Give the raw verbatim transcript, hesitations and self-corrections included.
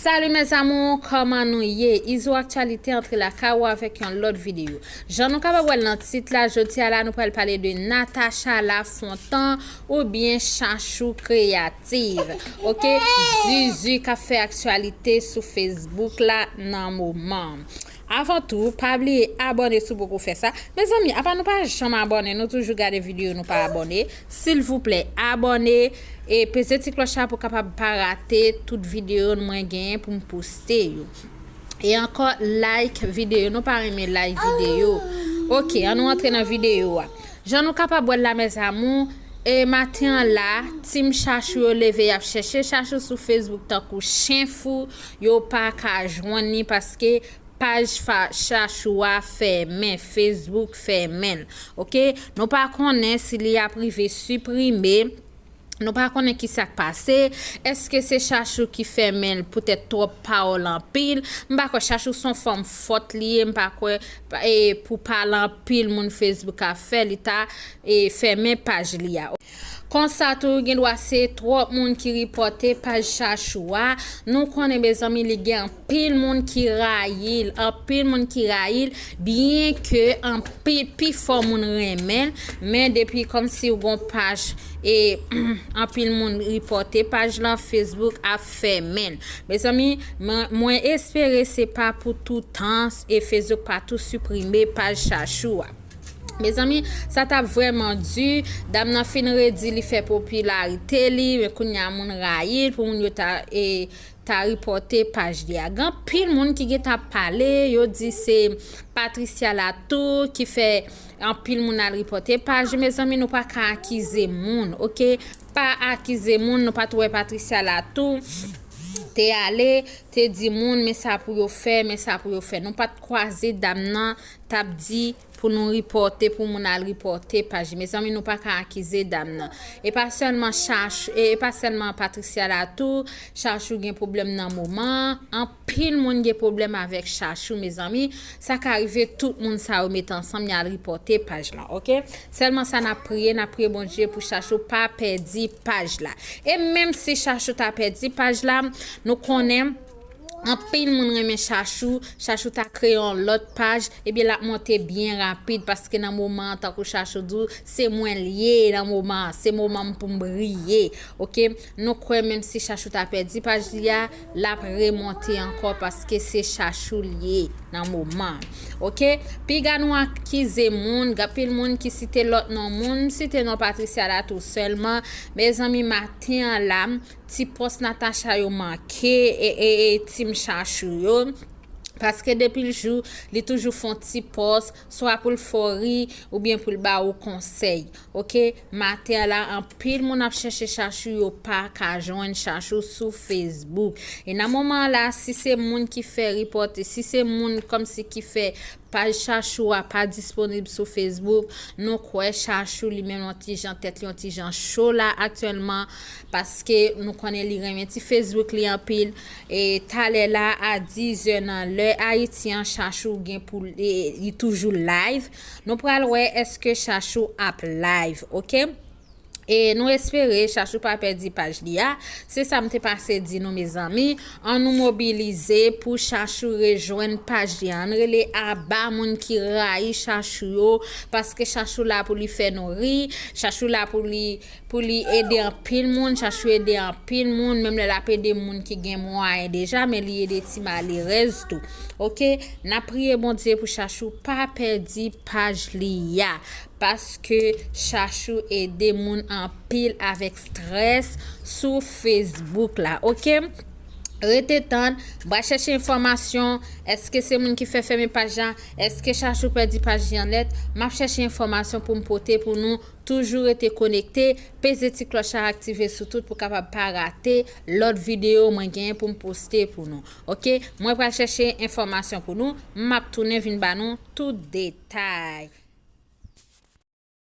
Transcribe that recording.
Salut mes amours, kòman nou ye? Izo Aktyalite antre lakay ou avèk yon lòt videyo. Jan nou kapab wè l nan tit la, jodi a la nou pral pale de Natacha Lafontan oubyen Chachou Kreyatif. Ok, Zuzu k ap fè aktyalite sou Facebook la nan moman. Avan tou, pa bliye abòne si w poko fè sa. Mezanmi, apa nou pa janm abòne, nou toujou gade videyo, nou pa abòne. Silvouplè, abòne e peze ti klòch la pou w kapab pa rate tout videyo mwen genyen pou m poste yo. E ankò, like videyo, nou pa renmen like videyo. Ok, ann nou antre nan videyo a. Jan nou kapab wè l la, mes amours, e maten an la, team Chachou yo leve, y ap chèche Chachou sou Facebook tankou chen fou, yo pa ka jwenn li paske paj fa- Chachou a fèmen, Facebook fèmen l. Ok, nou pa konnen si li ap rive siprime. Nou pa konnen ki sa k pase. Èske se Chachou ki fèmen l poutèt twòp pawòl anpil? M pa kwè, Chachou se yon fanm fòt li ye, m pa kwè e, pou pale anpil moun Facebook ap fè, li ta e, fèmen paj li a. Konsa tou, gen dwa se twòp moun ki ripòte paj Chachou a. Nou konnen, mezanmi, li gen anpil moun ki rayi l, anpil moun ki rayi l, byen ke anpil, pifò moun renmen l, men depi kòmsi w gon paj e anpil moun ripòte paj lan, Facebook ap fèmen l. Mezanmi, mwen, mwen espere se pa pou toutan e Facebook pa tou siprime paj Chachou a. Mezanmi, sa t ap vrèman di. Dam nan fin redi li fè popilarite li, men kounye a moun rayi l pou moun yo ta e, ta ripòte paj li a. Gen anpil moun ki gentan ap pale, yo di se Patricia Latour ki fè anpil moun al ripòte paj. Mezanmi, nou pa ka akize moun, ok? Pa akize moun, nou pa t wè Patricia Latour te ale, te di moun, men sa pou yo fè, men sa pou yo fè. Nou pa t kwaze dam nan t ap di pou nou ripòte, pou moun al ripòte paj li. Mezanmi, nou pa ka akize dam nan. E pa sèlman Chach, e, e pa sèlman Patricia Latour, Chachou gen pwoblèm nan moman an. Anpil moun gen pwoblèm avèk Chachou, mezanmi. Sa ka rive tout moun sa yo mete ansanm, y al ripòte paj lan, ok? Sèlman sa n ap priye, n ap priye Bondye pou Chachou pa pèdi paj la. E menm si Chachou ta pèdi paj la, nou konnen anpil moun renmen Chachou, Chachou ta kreye yon lòt paj, ebyen l ap monte byen rapid, paske nan moman an, tankou Chachou di w, se mwen l ye nan moman an, se moman m pou m briye, ok? Nou kwè menm si Chachou ta pèdi paj li a, l ap remonte ankò, paske se Chachou l ye nan moman an, ok? Piga nou akize moun, gen anpil moun ki site lòt non moun, m site non Patricia Latour sèlman, mezanmi, maten an la, ti pòs Natacha yo manke, e, e, e, team Chachou yo. Paske depi l jou, li toujou fè yon ti pòs, swa pou l fè w ri, oubyen pou l ba ou konsèy. Ok? Maten an la, anpil moun ap chèche Chachou, yo pa ka jwenn Chachou sou Facebook. E nan moman an la, si se moun ki fè ripòte, si se moun kòmsi ki fè paj Chachou a pa disponib sou Facebook, nou kwè Chachou li menm yon ti jan tèt li yon ti jan cho la aktyèlman, paske nou konnen li renmen ti Facebook li anpil. E talè la a dizè nan lè Ayiti an, Chachou gen pou li, li toujou live. Nou pral wè èske Chachou ap live, ok? E nou espere Chachou pa pèdi paj li a. Se sa m te pase di nou, mezanmi. Ann nou mobilize pou Chachou rejwenn paj li a. Ann rele aba moun ki rayi Chachou yo, paske Chachou la pou li fè nou ri. Chachou la pou li, pou li ede anpil moun. Chachou ede anpil moun, menm lè l ap ede moun ki gen mwayen deja, men li ede ti malerèz tou. Ok? N ap priye Bondye pou Chachou pa pèdi paj li a. Paske Chachou ede moun anpil avèk strès sou Facebook la, ok? Rete tann, m pral chèche enfòmasyon, èske se moun ki fè fèmen paj la, èske Chachou pèdi paj li an nèt, m ap chèche enfòmasyon pou m pote pou nou. Toujou rete konekte, peze ti klòch la, aktive sou tout pou kapab pa rate lòt videyo mwen genyen pou m poste pou nou, ok? Mwen pral chèche enfòmasyon pou nou, m ap tounen vin ba nou tout detay.